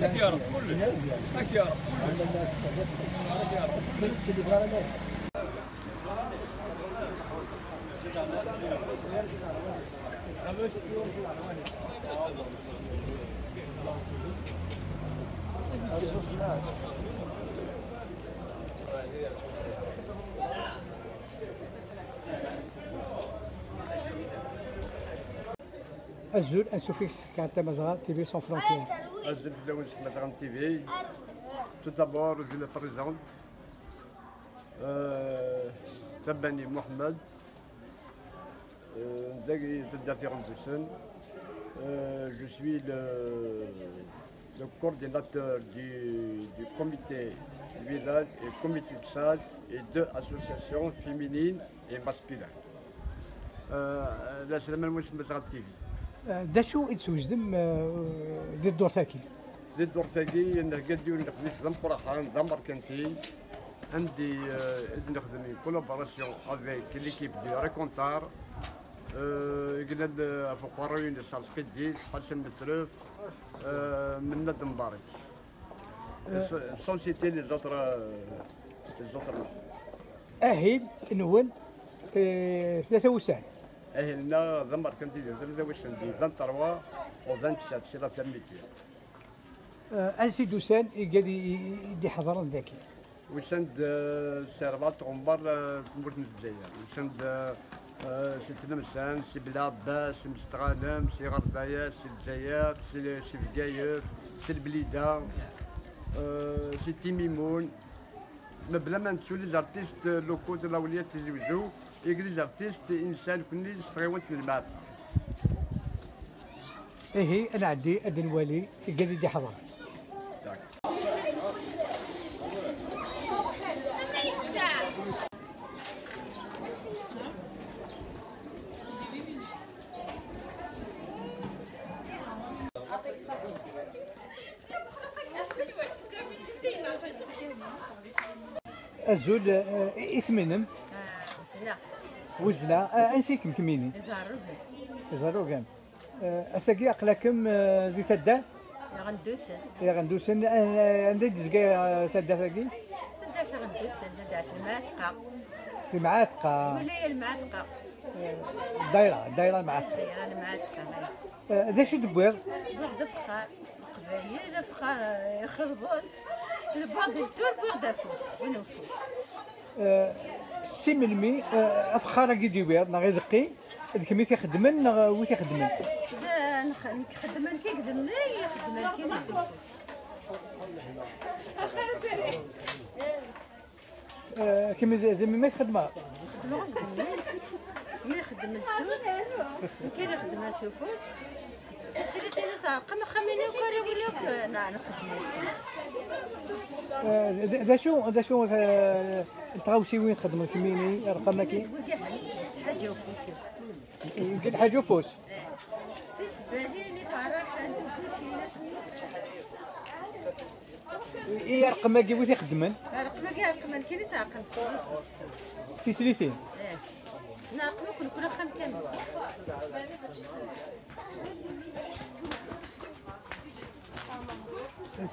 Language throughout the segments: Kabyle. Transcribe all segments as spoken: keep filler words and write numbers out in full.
يا رب كلش. هاك يا رب كلش. Azul, ansuf-ik kan Tamazɣa T V sans frontières. Azul fell-awen s Tamazɣa T V. Tout d'abord, je me présente. Euh, Tabani Mohamed. Euh, dagi taddart Iɣendusen. Euh, je suis le, le coordinateur du, du comité de village et comité de sages et deux associations féminines et masculines. Euh, la semaine, moi, je me suis activé. Euh, d acu i d-twejdem, euh, di ddurt-agi? Di ddurt-agi, nhegga-d yiwen n leqdic d ameqqran, d amerkanti, anda, euh, i d-nexdem une collaboration avec l'équipe du Raconteur. Euh, yella-d, euh, ɣef uqerruy-ines Sqidis, Ḥasan Metref, euh, Mennad Mbarek. Euh, sans citer les autres, euh, les autres noms. Ahil-nwen, euh, tlata wussan? Ahil-nneɣ d amerkanti di tlata wussan, di vingt-trois u vingt-sept, c'est la fermeture. Euh, ansi d-usan igad i, i, i d-iḥeḍren dagi? Usan-d, euh, si rebɛa tɣemmar, euh, tmurt n Lezzayer. Usan-d, euh, euh, si Tlemsan, si Belɛebbas, si Mestɣanem, si Ɣerdayat, si Lezzayer, si, si Bgayet, si Lblida, euh, si Timimoun. Mebla ma nettu les artistes locaux de la wilaya n Tizi Wezzu, i les artistes i nesɛa nekkni s tɣiwant n Lmeɛfra. Ihi, ad nɛeddi ad nwali igad i d-iḥeḍren. Azul, eh, isem-inem? Ah, Wezla. Wezla. Eh, ansi-kem kemmini? Iẓerrugen. Iẓerrugen. Eh, ass-agi aql-akem, eh, di taddart? Iɣendusen. Iɣendusen. Eh, anda i d-tezga, eh, taddart-agi? Taddart Iɣendusen, taddart Lmeɛtqa. Lmeɛtqa. Wilaya Lmeɛtqa. Eh, ddaira, ddaira Lmeɛtqa. Ddaira Lmeɛtqa. Eh, d acu i d-tewwiḍ? Wwiɣ-d afexxar. Leqbayel, afexxar, eh, ixerḍen. Lbuɛḍ iltu, lbuɛḍ afus, win ufus. Eh, si melmi, eh, afexxar-agi d-iwiḍ, neɣ ideqqi, d kemm i t-ixeddmen, neɣ wi t-ixeddmen? D, nex-, nekk xeddmen kik d nni, ixeddmen kini s ufus. Eh, kemm d, d memmi txeddmeḍ? Xeddmeɣ akked mmi. Mmi ixeddem ldur, nekk ad ixeddem s ufus. Taslit-inu terqem, axxam-inu akk, arraw-inu akk, neɣ nxeddem. Eh, d, d acu, d acu, eh, n tɣawsiwin txeddmeḍ kemmini, rqem-agi? Wigi ḥaǧa ufus. Lḥaǧa ufus. Tisbalin, iferraḥen, kullec. I rqem-agi wi t-ixeddmen? Rqem-agi rqem-agi i tɛeqqem tislitin. Tislitin? Eh. Nɛeqqem akk nekkni axxam kamel.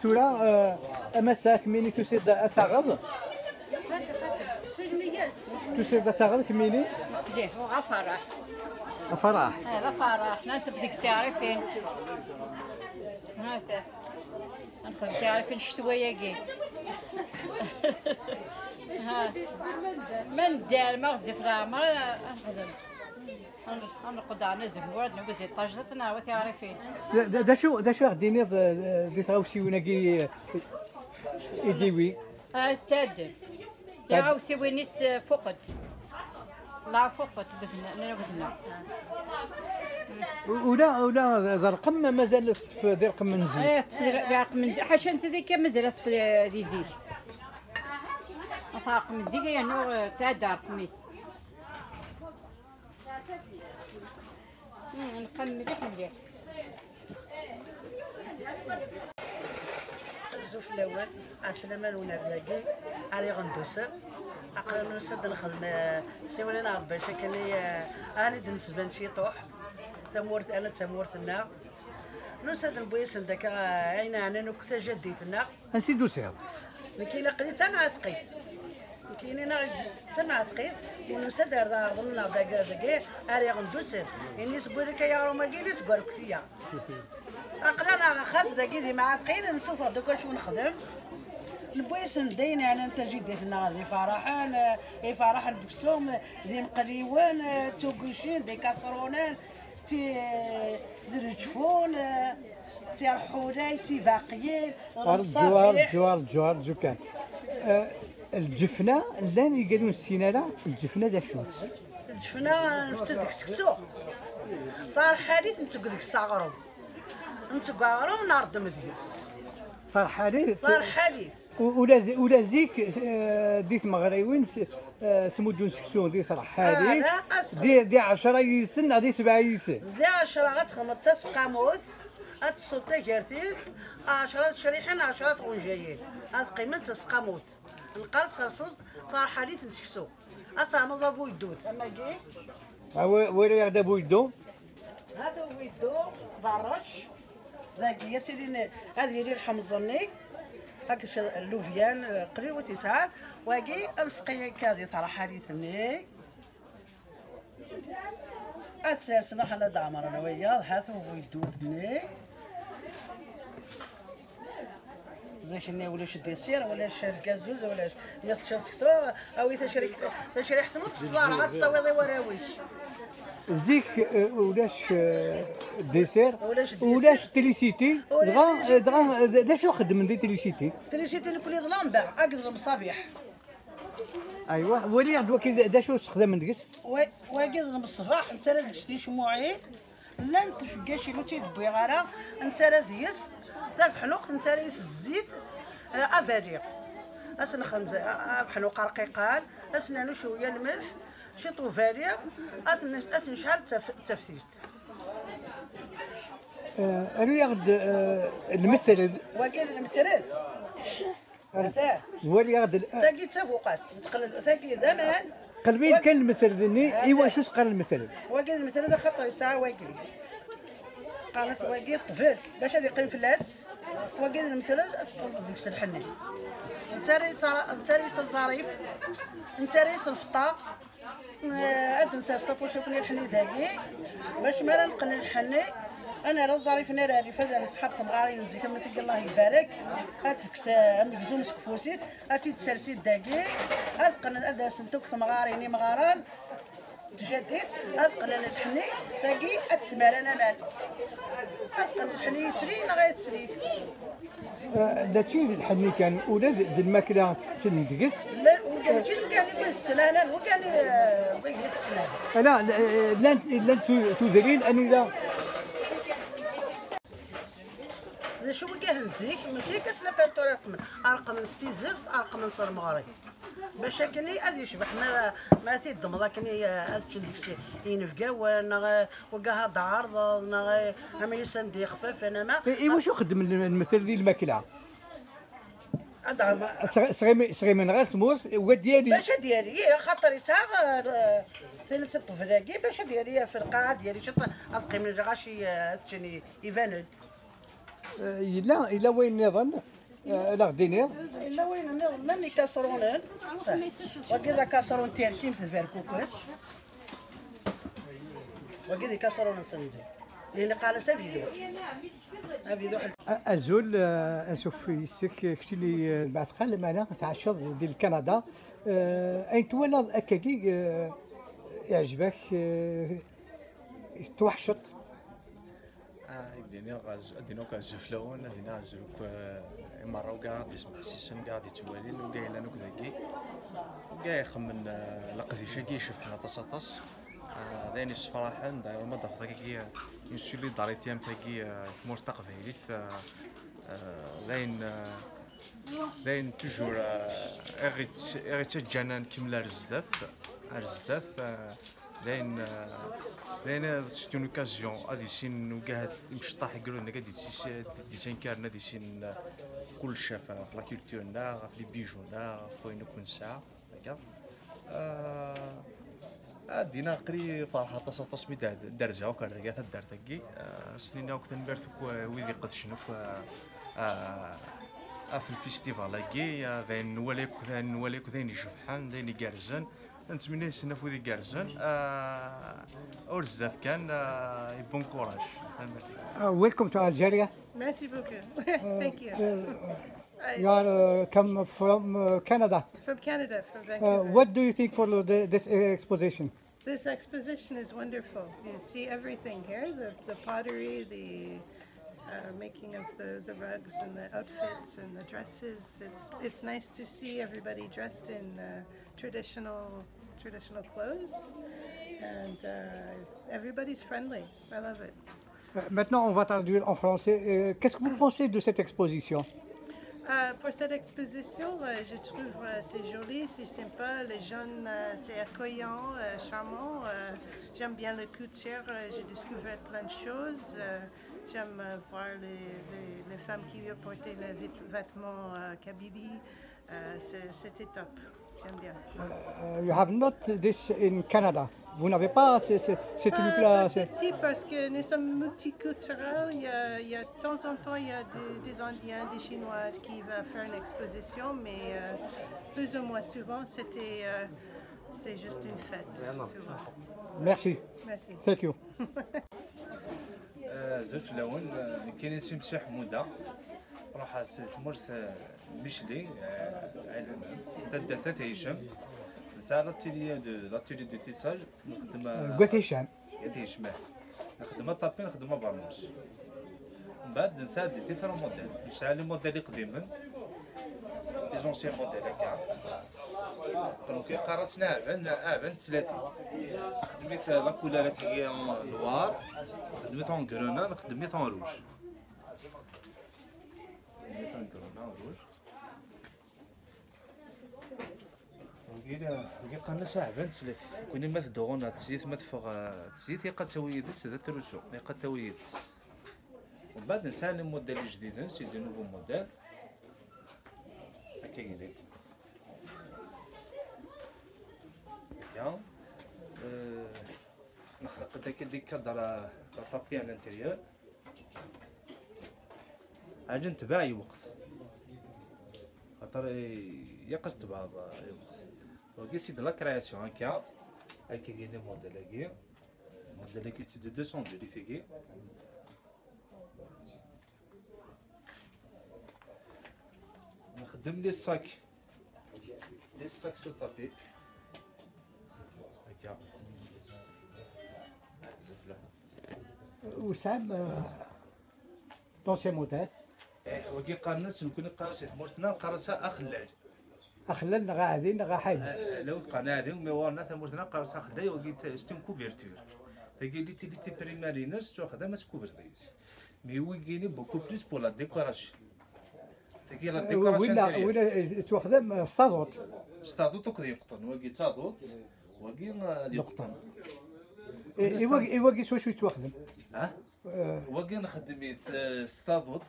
Tura, eh, a massa, kemmini tusiḍ ad taɣeḍ? Xaṭi, xaṭi, tesfilmi-yi-d. Tusiḍ ad taɣeḍ kemmini? Neqli, uɣ afaraḥ. Afaraḥ? Eh, d afaraḥ, ad nseww deg-s tiɛrifin. Hata. Ad nexdem tiɛrifin ccetwa-agi. Ha. Ma nedder, ma ɣezzif leɛmer, ad nexdem. Ad n-, ad nqeḍɛen azemmur, ad newwi zi ṭṭajet, ad nɛawed tiɛrifin. D, d, d acu, d acu i ɣ-d-tiniḍ, eh, di tɣawsiwin-agi, eh, i d-iwi? Ah, tadem. Tiɣawsiwin-is, eh, fuqent. La fuqent, wezna, nna wezna. U-, ula, ula d rqem mazal teṭṭef di rqem n zik? Eh, teṭṭef di, di rqem n zik. Ḥaca netta di kan mazal teṭṭef di, di zik. Ata rqem n zik, yernu, eh, tɛedda rqem-is. Hmm, nqam mliḥ, mliḥ. Azul fell-awen, ɛeslama-nwen ar dagi, ar Iɣendusen. Aql-aɣ nusa-d nexdem, eh, siwel-nneɣ Rebbi akken i, eh, ɛni d-nesban ciṭuḥ tamurt, ana d tamurt-nneɣ. Nusa-d newwi-asen-d akka ayen ɛnan akk tajaddit-nneɣ. Ansi d-tusiḍ? Nekkini aql-i d tamɛetqit. Nekkini neɣ d tamɛetqit, u nusa-d ar ɛerḍen-nneɣ dagi, dagi, ar iɣen d-usen. Ini seg wurika yaɣrum-agi, ini seg warktiya. Aql-aneɣ xas dagi d imɛetqin, nessufeɣ-d akk acu nexdem. Newwi-asen-d ayen ɛnan tajaddit-nneɣ, d ifaraḥen, ifaraḥen n uksum, d imeqliwen, d tugucin, d ikaṣrunen, ti-, d leǧfun, d tirḥulay, d tibaqyin, d lemṣafiḥ. Rǧu, rǧu, rǧu, rǧu kan. Eh, lǧefna, llan wigad ur nessin ara, lǧefna d acu-tt? Lǧefna nfettel deg seksu. Tarḥalit nteg deg-s aɣrum. Nteg aɣrum, nreddem deg-s. Tarḥalit? Tarḥalit. U-, ula zi-, ula zik, eh, di tmeɣriwin s-, eh, smuddun seksu di tṛeḥḥalin, ah, la, as- di, di ɛecṛa yid-sen neɣ di sebɛa yid-sen? Di ɛecṛa ad txedmeḍ taseqqamut, ad tesseḍ tagertilt, ɛecṛa tecriḥin, ɛecṛa tɣunjayin. Ad qqiment taseqqamut. Nqal serseḍ tarḥalit n seksu. Ad ternuḍ abuydut, amagi. Ah, wa-, wali-aɣ-d abuydu. Hata ubuydu, d rrec. Dagi, ad tilin, ad yili lḥemẓ-nni. Akka llubyan, eh, qlil win tt-yesɛan. Wagi, ad nesqi akka di terḥalit-nni. Ad sersen aḥal ad ɛemren wiyaḍ, hata ubuydut-nni. Zik-nni ulac disir, ulac rgazuz, ulac. Mi teččiḍ seksu, awi tacriḥt, tacriḥt-nni ur tt-tettlareɣ, ad tt-tawiḍ i warraw-ik. Zik, eh, ulac, eh, disir, ulac disir. Ulac trisiti. Ulac dɣa, trisiti. Eh, dɣa, eh, d, d acu xeddmen di trisiti? Trisiti nekkni d lamba, akked lemṣabiḥ. Aywa, wali-aɣ-d waki d, d acu ssexdamen deg-s? Wa-, wagi d lmeṣbaḥ, nettarra deg-s ticmuɛin. Llant tfeggacin ur tt-id-wwiɣ ara, nettarra deg-s tabeḥnuqt, nettarra-yas zzit, eh, abaliɣ. Ad s-nexdem z-, a-, abeḥnuq arqiqan, ad s-nernu cwiya lmelḥ, ciṭ ubaliɣ, ad t-n-, ad t-necɛel d taf-, d taftilt. Eh, rnu-aɣ-d, eh, lmetred. Wagi d lmetred. Ata. Wali-aɣ-d l-, tagi d tabuqalt. Teqqel-, tagi d aman. Qelbi-d kan lmetred-nni, i wacu s-qqaren lmetred? Wagi d lmetred axaṭer yesɛa wagi. Qqaren-as wagi ṭṭbel, bac ad yeqqim fell-as. Wagi d lmetred, ad teqqleḍ deg-s lḥenni. Nettarra-yas, nettarra-yas aẓarif, nettarra-yas lfeṭṭa. Eh, ad nsers tapuciṭ-nni lḥenni dagi, bac mi ara neqqen lḥenni, ad nerr aẓarif-nni ar rrif, ad nesḥab temɣarin n zik, am tigi Allah ibarek, ad tekkes, eh, amegzum seg ufus-is, ad tt-id-sersi dagi, ad qqnen, ad rsent akk temɣarin imɣaren, tjaddit, ad qqnen lḥenni, tagi ad tesmar anaman. Ad qqnen lḥenni yesri neɣ ay tesrit. Eh, mačči d lḥenni kan, ula d, d lmakla tetten deg-s. La, wigad mačči d wigad i tettnanan, wigad, eh, wigad i tettnanan. Ala, l-, eh, llant, llant tu-, tudrin, anida. D acu wigad n zik, mačči kan s la peinture i reqqmen. Reqqmen s tizert, reqqmen s lemɣari. Bac akken ad yecbeḥ, ma, ma t-id-ddmeḍ akken i, ad ččen deg-s yinebgawen, neɣ, eh, wigad ad d-ɛerḍeḍ, neɣ, eh, ama yusan-d yexfafen, ama. I, i wacu xeddmen lmetred di lmakla? Ad ɛerḍeɣ. Sɣ-, sɣimi-, sɣimen ɣer tmurt, wa d-yali. Bac ad d-yali, ih, xaṭer yesɛa, eh, tin n ṭṭbel-agi, bac ad d-yali ɣef lqaɛa, ad d-yali ciṭ, ad qqimen lɣaci, eh, ad ččen i-, iban-d. Eh, yella, yella wayen nniḍen, eh, la ɣ-d-tiniḍ? Yella wayen nniḍen, llan ikaṣrunen. Wagi d akaṣrun n terkimt d berkukes. Wagi d ikaṣrunen n senzi. Llan iqqar-as abidun. Abidun. A-, azul, eh, ansuf yes-k, keččini, eh, mbeɛd qal, meɛna tɛaceḍ di Lkanada. Eh, ayen twalaḍ akkagi, eh, iɛjeb-ak, eh, tweḥceḍ? Ah, ad d-iniɣ az-, ad d-iniɣ akk azul fell-awen, ad d-iniɣ azul akk, eh, i merra, ugaɣ ad d-ismeḥsisen, ugaɣ ad d-ittwalin, ugaɣ yellan akk dagi, ugaɣ ixemmen, eh, leqdic-agi icebḥen aṭas, aṭas. Ah, d ayen yessefraḥen, d'ailleurs, ma d-tafeḍ akagi, eh, une solidarité am tagi, eh, tmurt taqbaylit, eh, eh, d ayen, eh, d ayen toujours, eh, i ɣ-itt-, i ɣ-ittaǧǧan ad nkemmel ar zdat, ar zdat, eh, d ayen, eh, d ayen, eh, c'est une occasion ad issin ugahat imecṭaḥ igrudan ad d-ittenkaren, ad issin, eh, kullec ɣef, ɣef la culture-nneɣ, ɣef les bijoux-nneɣ, ɣef wayen akk nesɛa, akka. Eh, Ah, Dina, aql-i ferḥeɣ aṭas, aṭas mi d-, d-rziɣ akk ar dagi, taddart-agi. Ah, s-nini akk tanemmirt akk, ah, wid iqedcen akk, ah, ah, ɣef lfestival-agi, ah, d ayen nwala akk, d ayen nwala akk, d ayen icebḥen, d ayen igerrzen. Nettmenni-asen afud igerrzen, ah, ur zdat kan, ah, et bon courage. Tanemmirt. Uh, welcome to Algeria. Merci beaucoup. Thank you. Uh, I- you are uh, come from uh, Canada. From Canada, from Uh, Vancouver. What do you think for the, this uh, exposition? This exposition is wonderful. You see everything here, the, the pottery, the uh, making of the, the rugs and the outfits and the dresses. It's, it's nice to see everybody dressed in uh, traditional, traditional clothes, and uh, everybody's friendly. I love it. Euh, maintenant, on va traduire en français. Euh, qu'est-ce que vous pensez de cette exposition? Euh, pour cette exposition, euh, je trouve euh, c'est joli, c'est sympa, les jeunes, euh, c'est accueillant, euh, charmant. Euh, j'aime bien la culture, euh, j'ai découvert plein de choses. Euh, j'aime euh, voir les, les, les femmes qui portaient les vêt- vêtements euh, kabylie. Euh, c'est- C'était top, j'aime bien. Uh, you have not this in Canada. Vous n'avez pas ce, ce, ce Ah, truc-là. Pas ce type parce que nous sommes multiculturels. Il y a, il y a de temps en temps, il y a de- des Indiens, des Chinois qui vont faire une exposition, mais euh, plus ou moins souvent, c'était euh, c'est juste une fête. Tu vois. Merci. Merci. Thank you. Azul fell-awen, nekkini si Msiḥ Muda, ruḥeɣ si tmurt Micli, taddart At Hicam. Nesɛa l'atelier de l'atelier de tissage, nxeddem Gwat Hicam. At Hicam. Nxeddem aṭapi, nxeddem abernus. Mbeɛd nesɛa des différents modèles. Nesɛa les modèles iqdimen, les anciens modèles akka. Donc yeqqar-asen aɛban, aɛban teslatin. Nxeddem-it la couleur akkagi noir, nxeddem-it en grenat, nxeddem-it en rouge. Nxeddem-it en grenat, en rouge. Wagi qqaren-as aɛban teslatin. Kuni ma tedduɣ ɣer teslit, ma teffeɣ ɣer teslit, yeqqar tawi yid-s d atrusu, yeqqar tawi yid-s. Mbeɛd nesɛa les modèles ijdiden, c'est de nouveaux modèles. Akka yili. Akka. Euh, Nexleq-d akka des cadres, la tapis à l'intérieur. Ɛni netbeɛ i lweqt. Xaṭer, eh, ilaq ad s-tebɛeḍ, eh, i lweqt. Wagi c'est de la création, akka. Akka yili modèle-agi. Modèle-agi c'est de deux cent deux litres-agi. Nxeddem les sacs. Les sacs sur tapis. Akka. Zefla. Wessam, euh, dans ces modèles. Eh, wagi qqaren-as, nekkni qqaren-as i tmurt-nneɣ, qqaren-as axellal. Axellal neɣ aɛdi neɣ aḥay. Eh, la qqaren aɛdi, mais ɣur-neɣ tamurt-nneɣ qqaren-as axellal, wagi t- c'est une couverture. Tagi l'utilité primaire-ines, tettwaxdam as couvre-ḍis. Mais wigini beaucoup plus pour la décoration. Tagi la décoration Winna, intérieure. winna yettwaxdam s taḍuṭ. S taḍuṭ akked yeqṭen, wagi d taḍuṭ, wagi eh, d yeqṭen. I, i wagi, i wagi s wacu yettwaxdam? Ha? Wagi nxeddem-it eh, s taḍuṭ,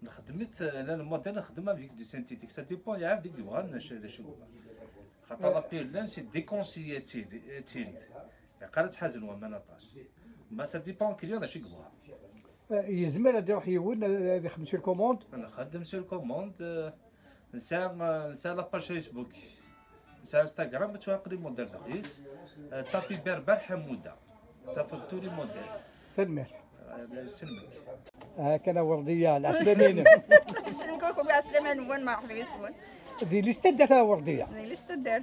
nxeddem-it eh, la le modèle nxeddem avec du synthétique, ça dépend yeɛref d i yebɣan d acu d acu i yebɣan. Xaṭer la pilule c'est déconseillé ad tili, ad tili. Yeqqar ad tḥazen waman aṭas. Ma ça dépend client d acu i yebɣa. Euh, yezmer ad iruḥ yiwen ad ad ixdem sur commande. Nxeddem sur commande, eh, nesɛa, eh, nesɛa la page Facebook, nesɛa Instagram, ad twaqqli modèle dɣis, eh, tapis berbère Ḥamuda. Tettafeḍ tous les modèles. Tanemmirt. Eh, selmek. هاكا وردية العسلامين. Yesselmek-ik ugar Sliman-nwen, merḥba yes-wen. دي ليستة داتها وردية. Yella s taddart.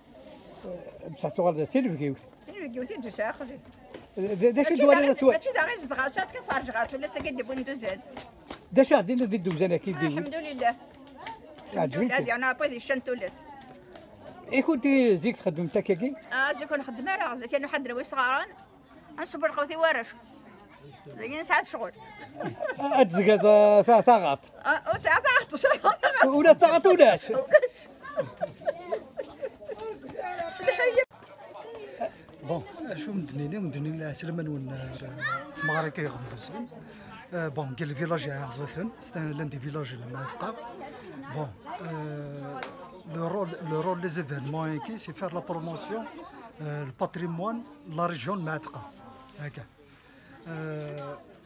بصح تغرد تلفكيوت. Sin wigi ur t-id-tusa aqli. دي شي دوالي سوى. Mačči d aɣ-izdeɣ acu akka ferǧeɣ ɣer tullas-agi d-wwin d uzal. دي شي عندنا دي الدوزان اكيد دي. Alḥemdulillah. عجبك. Ad yerna apa di ccan tullas. اي كنتي زيك تخدم تاكاكي؟ Ah, zik ur nxeddem ara, zik ad nḥader wi sɣaren. Ad nṣubber lqawt i warrac. Dagi nesɛa ccɣel. اتزقد ثاغط. Ah, ur sɛiɣ taɣaṭ, ur sɛiɣ taɣaṭ. ولا تاغط ولاش. Smeh-iyi. Bon, acu mdnini, mdnini la selman wen tmaɣra kay ɣmdusin. Bon, gel village Arzeten, c'est un l'un des villages de Mafqa. Bon, euh, le rôle, le rôle des événements ici, c'est faire la promotion Euh, le patrimoine, la région n Mɛatqa. هكا. Euh,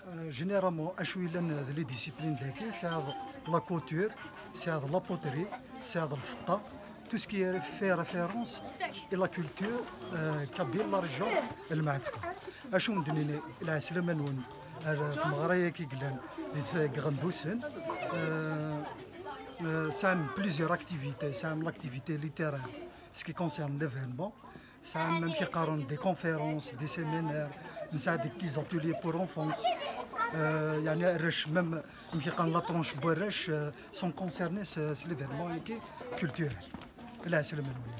euh, généralement, acu yellan d les disciplines dagi, c'est la couture, c'est la poterie, c'est le feta, tout ce qui est fait référence à la culture euh, kabyle, la région n Mɛatqa. Acu n-d-nini, lɛeslama-nwen ar tmeɣra-agi yellan di Tɣendusen. Euh, euh, tesɛam plusieurs activités, tesɛam l'activité littéraire, ce qui concerne l'événement. Tesɛam amek i qqaren des conférences, des séminaires, nesɛa des petits ateliers pour enfants. Euh, يعني arrac, même amek i qqaren la tranche n warrac euh, sont concernés s, s l'événement-agi culturel. Lɛeslama-nwen.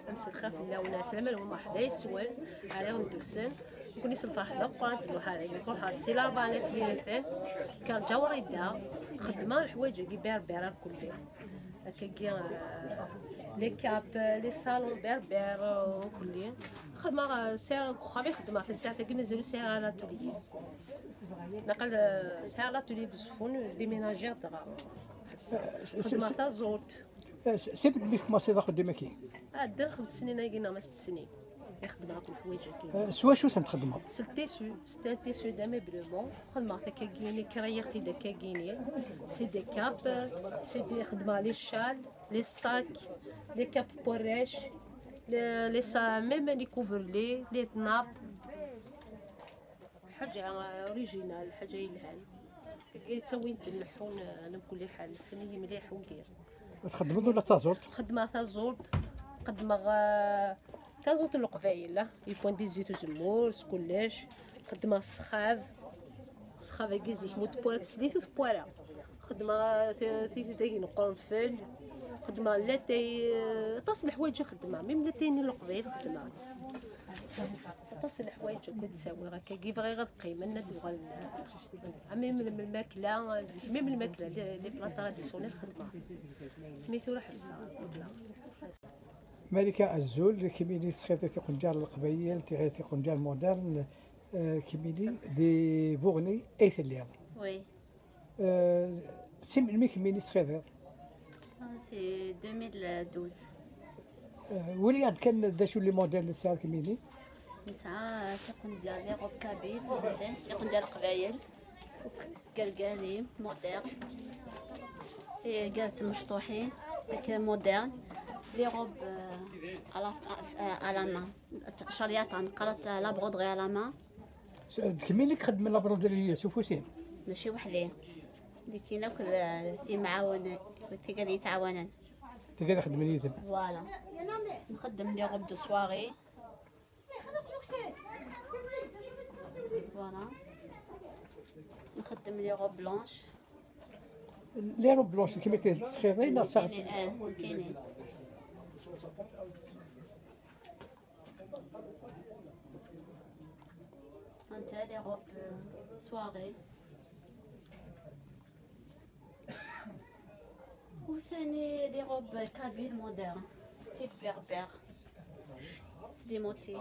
Amselxir fell-awen, ɛeslama-nwen, merḥba yes-wen, ar Iɣendusen. Nekni s lferḥ d ameqqran ad nruḥ ar dagi, nruḥ ar si Larebɛa n At Yiraten, kker Ǧawrida, xeddmeɣ leḥwayeǧ-agi berber ar kulli. Akkagi, euh, les capes, les salons berbères, euh, kulli. Xedmeɣ, euh, sɛiɣ deg uxxam i xeddmeɣ tasaɛet-agi, mazal ur sɛiɣ ara atelier. Naqal, euh, sɛiɣ l'atelier deg Uẓeffun, déménager dɣa. Xedmeɣ taẓult. Eh, s-, si melmi tkumaṣiḍ axeddim-agi? Ɛeddan xems snin-agi neɣ ma sett snin i xeddmeɣ akk leḥwayeǧ-agi. Eh, s wacu tent-txeddmeḍ? S le tissu, c'est un tissu d'ameublement. Xedmeɣ-t akkagini, créiɣ-t-id akkagini. C'est des capes, c'est des, xeddmeɣ les châles, les sacs, les capes pour warrac, les, les sa-, même les coverlets, les nappes. حاجة original، حاجة يلهان. Yettawin-d leḥḥun, eh, ala mkul liḥal, fnihi mliḥ ungir. Txeddmeḍ ula d taẓult? Xeddmeɣ taẓult, xeddmeɣ, eh, taẓult n Leqbayel, ah, yewwan di zzit uzemmur, s kullec. Xeddmeɣ ssxab, ssxab-agi zik mu tewwara teslit ur tewwara. Xeddmeɣ, eh, ti-, tigezdayin n uqrenfel, xeddmeɣ latay, eh, aṭas n leḥwayeǧ i xeddmeɣ, même latay-nni n Leqbayel xeddmeɣ-tt. Aṭas n leḥwayeǧ akk i d-ttawiɣ, akkagi bɣiɣ ad qqimen, ad d-uɣalen. Am même lmakla, zik même lmakla, les, les plats traditionnels xeddmeɣ. Mi tura ḥebseɣ, voilà. Malika, azul, kemmini tesxiḍ tiqenǧar n Leqbayel, tiɣ-, tiqenǧar moderne, eh, kemmini di Buɣni ay telliḍ. Oui. Eh, si melmi kemmini tesxiḍiḍ? Ah, c'est deux mille douze. Eh, wali-aɣ-d kan d acu les modèles i tesɛiḍ kemmini? Nesɛa tiqendyar, les robes kabyles, tiqendyar n Leqbayel, gergalim, moderne. Tigad timecṭuḥin, dak moderne. Les robes, euh, à la, à, à la main. Ceryaṭa, neqqar-as la, la broderie à la main. S-, d kemmini i ixeddmen la broderie s ufus-im? Mačči weḥd-i. Di tin akk d, d timɛawanin, d tigad yettɛawanen. Tigad ixeddmen yid-m? Voilà. Nxeddem les robes de soirée. Voilà. Nxeddem les robes blanches. Les robes blanches, kemm i tesxiḍ neɣ tesɛiḍ? Nekkini, eh, nekkini. Anta les robes, euh, soirée. وثاني les robes kabyles modernes, style berbère. C'est des motifs.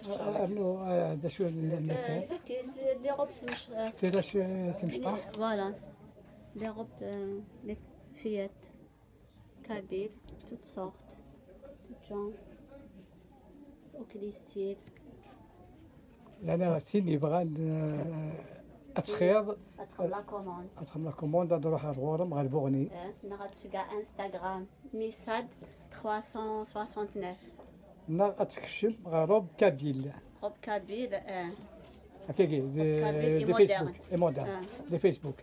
Ah, ah, non, ah, d acu n-, n-, euh, c'est, c'est les robes تمش-، euh, تيراش، آه، تمشطاح. Voilà. Les robes, euh, les fillettes. Kabyle, toutes sortes, tout genre. Ok, les styles. Lana tin yebɣan, eh, ad txiḍ, ad txedmeḍ la commande. Ad txedmeḍ la commande, ad ruḥ ar ɣur-m, ɣer Buɣni. Eh, neɣ ad teg Instagram, Missad trois cent soixante-neuf. Neɣ ad tekcem ɣer Rob Kabyle. Rob Kabyle, eh. Akkagi, de, Kabyle et de moderne. Facebook, et moderne, ah. De Facebook.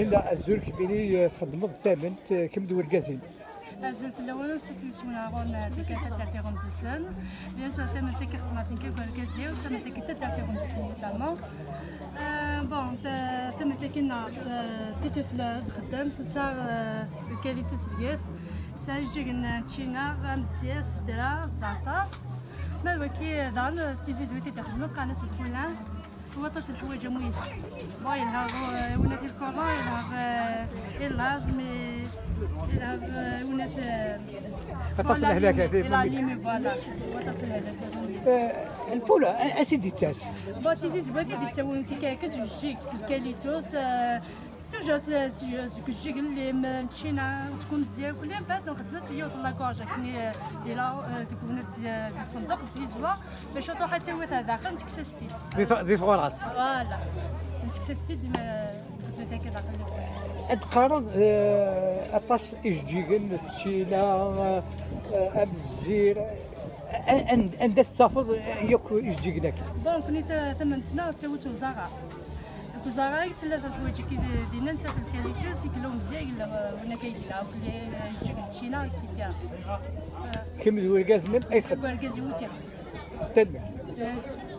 Linda, azul kemmini, eh, txeddmeḍ tament, eh, kemm d wergaz-im. Azul fell-awen, sufell iswen ɣur-neɣ deg taddart iɣundusen. Bien sûr, tament-agi xeddmeɣ-tt nekk akked wergaz-iw, tament-agi taddart iɣundusen notamment. Euh, bon, ta- tament-agi-nneɣ, euh, titufla txeddem, tesɛa, euh, lkalitus deg-s, tesɛa ijeǧǧigen n ččina, amzir, ssedra, zzeɛter. Ma d wagi daɣen d tizizwit i d-ixeddmen, qqaren-as lfulan. Waṭas n lḥwayeǧ am widak. Bon, yelha ɣur-, i winat lkurra, yelha ɣ-, i laẓ, mais yelha ɣ-, i winat, eh, Aṭas n lehlak, i la lime, voilà. Waṭas n lehlak. Eh, lpula, a- ansi d-ittas? Bon, d tizizwit i d-ittawin tikka-, akka s ujeǧǧig, s lkalitus, eh, toujours s, s, seg ujeǧǧig n llim, n ččina, seg umzir, kulli mbeɛd nxeddem-as yiwet n la gorge akken i, eh, yella, eh, deg winat, eh, di ṣṣenduq, d tizizwa. Bac ad truḥ ad tawi ta daxel, nettekkes-as-t-id. Di t-, di tɣuras. Voilà. Nettekkes-as-t-id, ma nxeddem-it akka daxel. Ad d-teqqareḍ, eh, aṭas ijeǧǧigen, ččina, eh, amezzir. A-, an-, anda tettafeḍ, eh, yakk ijeǧǧigen-agi? Bon, nekni ta-, tament-nneɣ tettawi-tt uẓaɣar. Deg uẓaɣar i tella teḥwaǧ-ik d-, dinna, nettaf lkalitus, yella umzir, yella, eh, winna akka yella, akk li, eh, ijeǧǧigen n ččina, et cetera. Kemm d wergaz-nnem ay txeddmeḍ? Deg wergaz-iw i tt-ixeddmen. Tanemmirt.